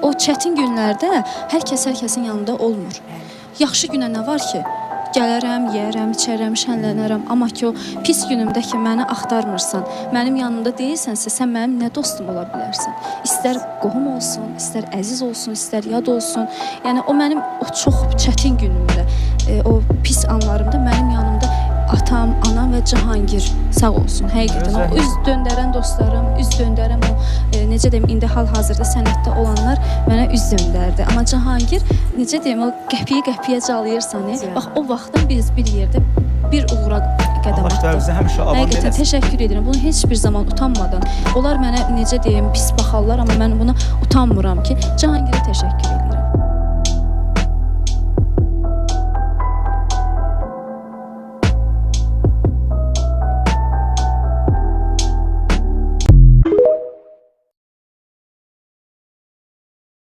O çətin günlərdə hər kəs hər kəsin yanında olmur. Yaxşı günə nə var ki? Gələrəm, yeyərəm, içərəm, şənlənərəm, amma ki o pis günümdə ki məni axtarmırsan, mənim yanımda deyilsənsə, sən mənim nə dostum ola bilərsən? İstər qohum olsun, istər əziz olsun, istər yad olsun. Yəni o mənim o çox çətin günümdə, o pis anlarımda mənim yanımda atam, anam və Cahangir sağ olsun. Həqiqətən o üz döndərən dostlarım, üz döndərən o necə deyim, indi hal-hazırda sənətdə olanlar mənə üz döndərdi. Amma Cahangir, necə deyim, o qəpiyi qəpiyə calayırsan, bax o vaxtdan biz bir yerdə bir uğura qədəm Allah atdıq. işlərinizi həmişə avan Həqiqətən eləsin. təşəkkür edirəm. Bunu heç bir zaman utanmadan. Onlar mənə necə deyim, pis baxarlar, amma mən buna utanmıram ki, Cahangirə təşəkkür edirəm.